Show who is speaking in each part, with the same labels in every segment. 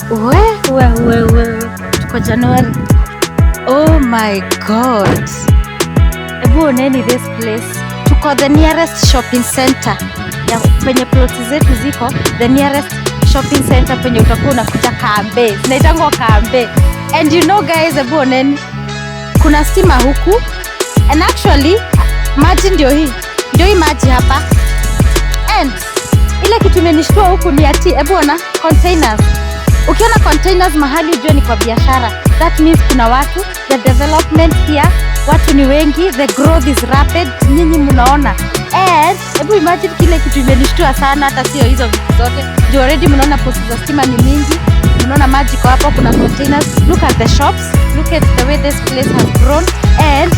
Speaker 1: We, we, we, we. Tuko Januari. Oh my God. Ebu oneni this place. Tuko the nearest shopping center. Ya penye ploti zetu ziko, the nearest shopping center penye utakuwa unakuja Kambe. Zinaitangwa Kambe. And you know guys, ebu oneni. Kuna stima huku. And actually, maji ndio hii. Ndio hii maji hapa. And ile kitu imenishtua huku ni ati, ebu ona containers. Ukiona containers mahali ujue ni kwa biashara. That means kuna watu, the development here, watu ni wengi, the growth is rapid, nyinyi mnaona. And hebu imagine kile kitu imenishtua sana, hata sio hizo vitu zote. Juu already mnaona posti za stima ni mingi, mnaona maji kwa hapo, kuna containers. Look at the shops, look at the way this place has grown. And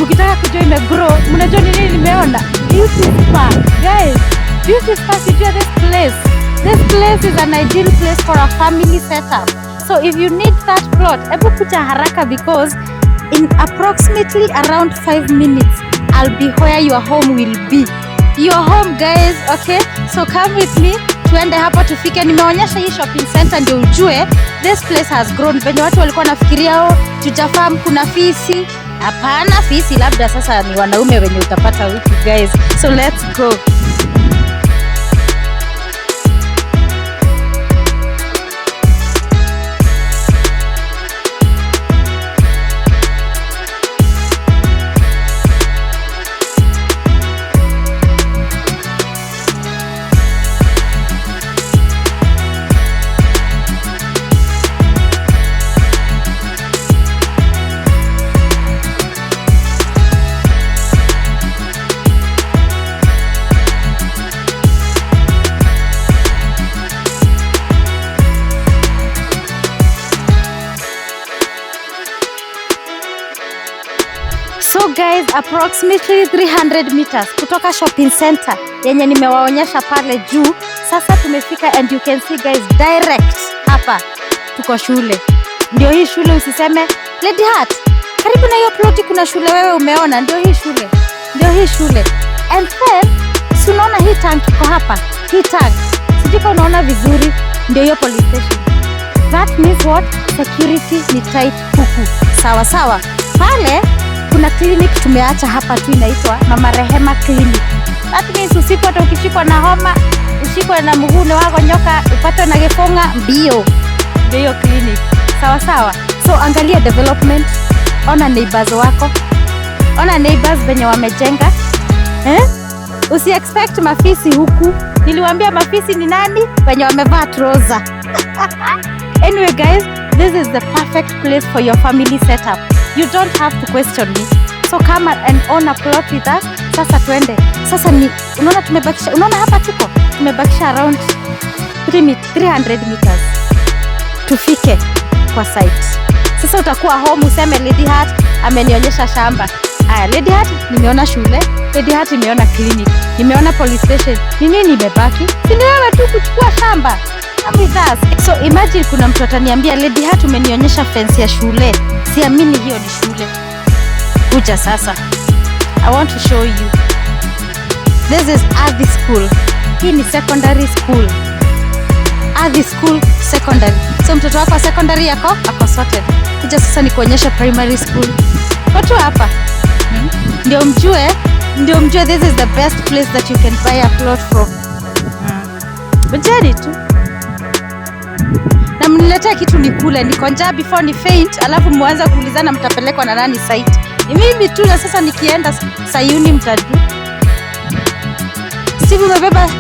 Speaker 1: mkitaka kujua imegrow, mnajua ni nini nimeona? Beauty spa. Guys, beauty spa, sijua this place. This place is an ideal place for a family setup. So if you need that plot, ebu kuja haraka because in approximately around 5 minutes, I'll be where your home will be. Your home guys, okay? So come with me, tuende hapo tufike. Nimeonyesha hii shopping center ndio ujue this place has grown. Venye watu walikuwa nafikiria oh, Juja Farm kuna fisi. Hapana, fisi labda sasa ni wanaume wenye utapata huku guys. So let's go. So guys, approximately 300 meters kutoka shopping center yenye nimewaonyesha pale juu. Sasa tumefika and you can see guys, direct hapa tuko shule. Ndio hii shule, usiseme Lady Heart, karibu na hiyo ploti kuna shule wewe umeona. Ndio hii shule, ndio hii shule. And then si unaona hii tank iko hapa, hii tank sijui kama unaona vizuri, ndio hiyo police station. That means what? Security ni tight huku. Sawa sawa. Pale kuna clinic tumeacha hapa tu inaitwa Mama Rehema Clinic. That means usiku hata ukishikwa na homa, ushikwe na mguu wako nyoka, upatwe na kifunga mbio. Ndio hiyo clinic. Sawa sawa. So angalia development, ona neighbors wako. Ona neighbors venye wamejenga. Eh? Usi expect mafisi huku. Niliwaambia mafisi ni nani? Wenye wamevaa trouser. Anyway guys, this is the perfect place for your family setup. You don't have to question me. So come and own a plot with us. Sasa tuende. Sasa ni unaona tumebakisha, unaona hapa tuko tumebakisha around 300 meters tufike kwa site. Sasa utakuwa home useme Lady Heart amenionyesha shamba. Aya, Lady Heart nimeona shule, Lady Heart nimeona clinic, nimeona police station. Ni nini imebaki? Si ni wewe tu kuchukua shamba. Come with us. So imagine kuna mtu ataniambia Lady Heart umenionyesha fence ya shule. Siamini hiyo ni shule. Kuja sasa. I want to show you. This is Ardhi School. Hii ni secondary school. Ardhi School Secondary. So mtoto wako wa secondary yako ako sorted. Kuja sasa ni kuonyesha primary school. Watu hapa. Ndio mjue this is the best place that you can buy a plot from. Mjeni tu. Na mniletea kitu nikule, niko njaa before ni faint, alafu muanza kuulizana mtapelekwa na nani site. Ni mimi tu, na sasa nikienda Sayuni mtadu. Steve,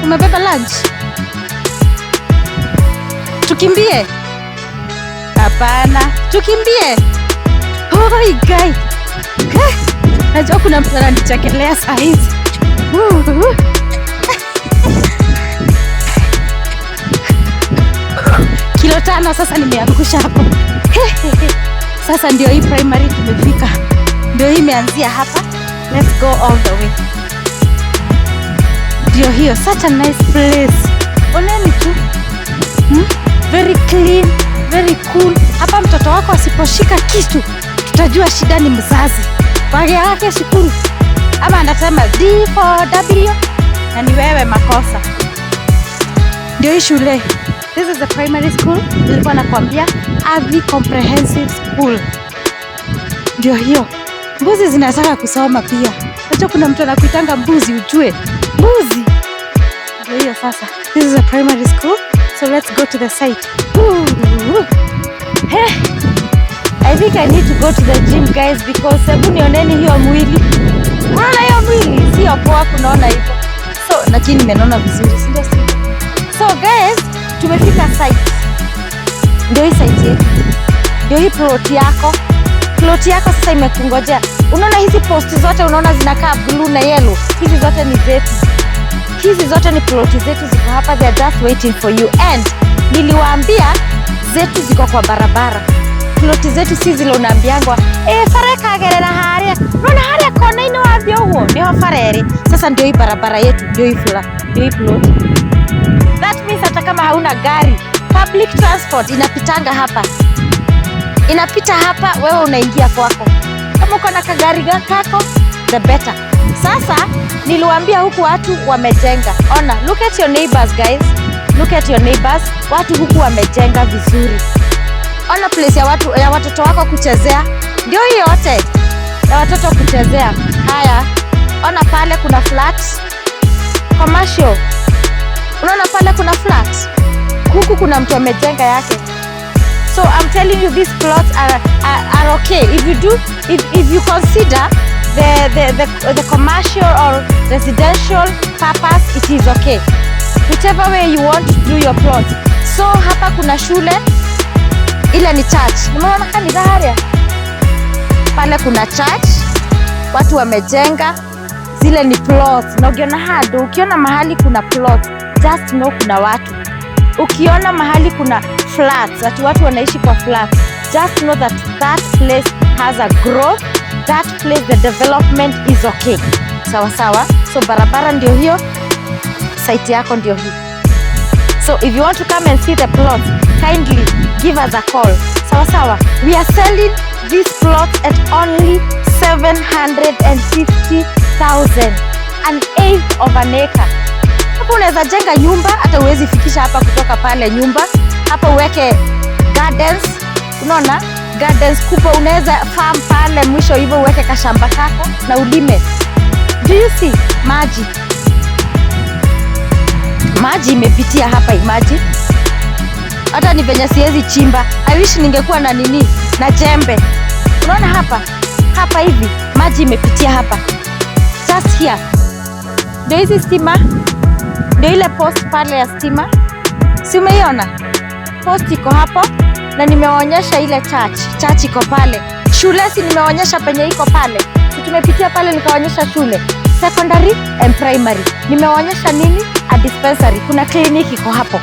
Speaker 1: umebeba lunch? Tukimbie? Hapana, tukimbie. Oh guy. Najua kuna mtu ananichekelea saa hizi. Kilo 5 sasa nimeangusha hapo. Sasa ndio hii primary tumefika. Ndio hii imeanzia hapa. Let's go all the way. Ndio hiyo, such a nice place. Oneni tu. Very clean, very cool. Hapa mtoto wako asiposhika kitu, tutajua shida ni mzazi. Wage yake shukuru. Ama anasema D4W na ni wewe makosa. Ndio hii shule. This is the primary school nilikuwa nakwambia, Athi Comprehensive School. Ndio hiyo. Mbuzi zinataka kusoma pia. Unajua kuna mtu anakuitanga mbuzi ujue. Mbuzi. Ndio hiyo sasa. This is a primary school. So let's go to the site. Ooh. Hey. I think I need to go to the gym, guys, because hebu nioneni hiyo mwili. Unaona hiyo mwili? Sio poa kunaona hivyo. So lakini nimenona vizuri, si ndio? So guys, tumefika site. Ndio hii site yetu. Ndio hii plot yako. Plot yako sasa imekungojea. Unaona hizi post zote, unaona zinakaa blue na yellow. Hizi zote ni zetu. Hizi zote ni plot zetu ziko hapa, they are just waiting for you. And niliwaambia zetu ziko kwa barabara. Plot zetu si zile unaambiangwa, eh, bara ikagerera haria. Unaona haria kona-inĩ wathiĩ ũguo nĩho bara ĩrĩ. Sasa ndio hii barabara yetu, ndio hii fula, ndio hii plot. That means hata kama hauna gari, public transport inapitanga hapa, inapita hapa, wewe unaingia kwako. Kama uko na kagari kako, the better. Sasa niliwaambia huku watu wamejenga. Ona, look at your neighbors, guys. Look at your neighbors. Watu huku wamejenga vizuri. Ona place ya watu ya watoto wako kuchezea, ndio hii yote ya watoto kuchezea. Haya, ona pale kuna flat commercial. Unaona pale kuna flat, huku kuna mtu amejenga yake. So I'm telling you, these plots are okay if you do if you consider the commercial or residential purpose, it is okay. Whichever way you want to do your plot. So hapa kuna shule, ile ni church. Nimeona kanisa haria. Pale kuna church, watu wamejenga, zile ni plots. Na ukiona hado, ukiona mahali kuna plot, just know kuna watu. Ukiona mahali kuna flats, watu wanaishi kwa flats, just know that that place has a growth, that place the development is okay. Sawa sawa. So barabara ndio hiyo, site yako ndio hii. So if you want to come and see the plots, kindly give us a call. Sawa sawa. We are selling this plot at only 750,000, an eighth of an acre. Hapo unaweza jenga nyumba, hata uwezi fikisha hapa kutoka pale nyumba. Hapa uweke gardens, unaona gardens kubwa, unaweza farm pale mwisho hivyo uweke kashamba kako na ulime. Do you see maji? Maji imepitia hapa, imagine. Hata ni venye siwezi chimba. I wish ningekuwa na nini na jembe. Unaona hapa hapa hivi maji imepitia hapa, just here. Ndio hizi stima, ndio ile post pale ya stima, si umeiona? Post iko hapo na nimewaonyesha ile church. Church iko pale. Shule si nimewaonyesha penye iko pale, si tumepitia pale nikaonyesha shule secondary and primary. Nimewaonyesha nini? A dispensary, kuna clinic iko hapo,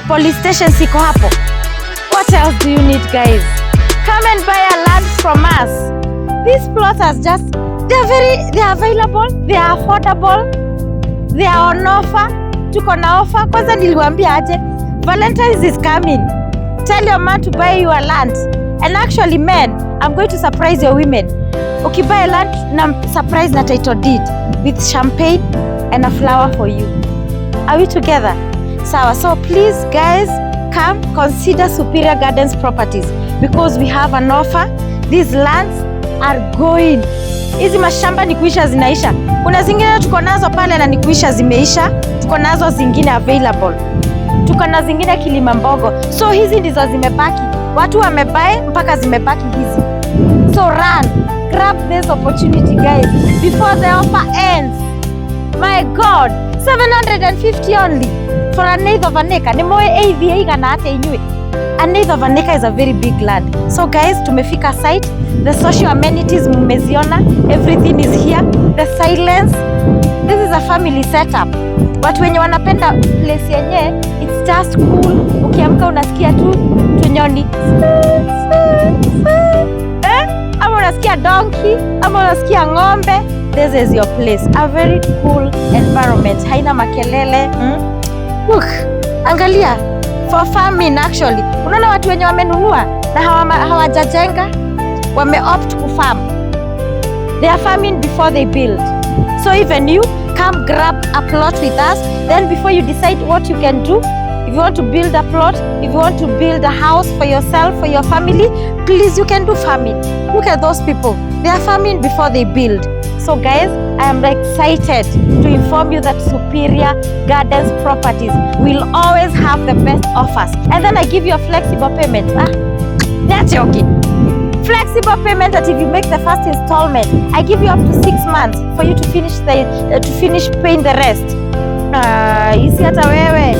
Speaker 1: police station iko hapo. What else do you need, guys? Come and buy a land from us. These plots are just, they are available, they are affordable, they are on offer. Tuko na offer. Kwanza niliwaambia aje, Valentine's is coming. Tell your man to buy you a land. And actually men, I'm going to surprise your women. Ukibuy a land na surprise na title deed with champagne and a flower for you. Are we together? Sawa. So please, guys, come consider Superior Gardens Properties because we have an offer. These lands are going. Hizi mashamba ni kuisha zinaisha. Kuna zingine tuko nazo pale na ni kuisha zimeisha. Tuko nazo zingine available. Tuko na zingine Kilimambogo. So hizi ndizo zimebaki. Watu wamebuy mpaka zimebaki hizi. So run, grab this opportunity, guys, before the offer ends. My God, 750 only for an eighth of an acre. Ni moe eighth igana ate inyue. An eighth of an acre is a very big land. So guys, tumefika site. The social amenities mmeziona, everything is here. The silence. This is a family setup. Watu wenye wanapenda place yenye it's just cool. Ukiamka unasikia tu tunyoni, eh? Ama unasikia donkey, ama unasikia ng'ombe. This is your place. A very cool environment. Haina makelele. Look, angalia for farming actually. Unaona watu wenye wamenunua na hawajajenga wame opt ku farm. They are farming before they build. So even you come grab a plot with us, then before you decide what you can do, If you want to build a plot, if you want to build a house for yourself, for your family, please, you can do farming. Look at those people. They are farming before they build. So guys, I am excited to inform you that Superior Gardens Properties will always have the best offers. And then I give you a flexible payment. Ah, that's okay. Flexible payment that if you make the first installment, I give you up to 6 months for you to finish paying the rest. Ah, isi hata wewe,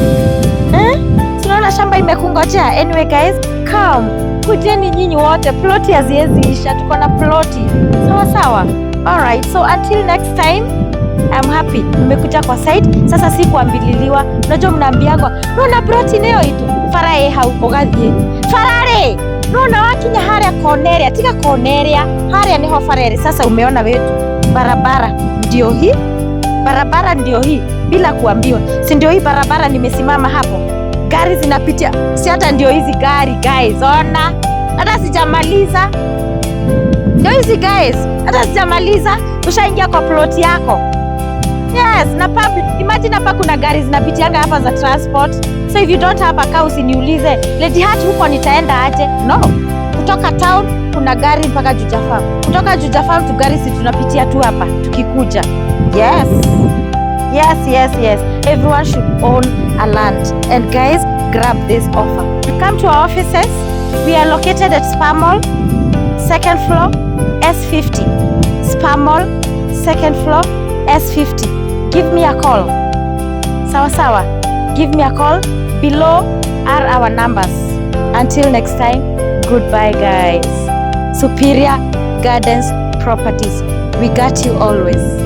Speaker 1: eh? Tunaona shamba imekungojea. Anyway guys, come, kujeni nyinyi wote, ploti haziwezi isha, tuko na ploti sawa sawa. Alright, so until next time, I'm happy nimekuja kwa site sasa, si kuambililiwa. Unajua mnaambiagwa nona ploti neyo itu bara ĩ hau ũgathiĩ bara rĩ nona wakinya haria koneria tiga koneria haria niho bara ĩrĩ. Sasa umeona wetu barabara ndio hii, barabara ndio hii bila kuambiwa, si ndio hii barabara nimesimama hapo, gari zinapitia, si hata ndio hizi gari guys, ona hata sijamaliza, ndio hizi guys, hata sijamaliza, ushaingia kwa plot yako. Yes, na public. Imagine hapa kuna gari zinapitianga hapa za transport. So if you don't have a car usiniulize, "Lady Heart, huko nitaenda aje?" No. Kutoka town kuna gari mpaka Juja Farm. Kutoka Juja Farm tu gari si tunapitia tu hapa tukikuja. Yes. Yes. Everyone should own a land. And guys, grab this offer. Come to our offices. We are located at Spar Mall, second floor, S50. Spar Mall, second floor, S50. Give me a call. Sawa sawa. Give me a call. Below are our numbers. Until next time, goodbye guys. Superior Gardens Properties. We got you always.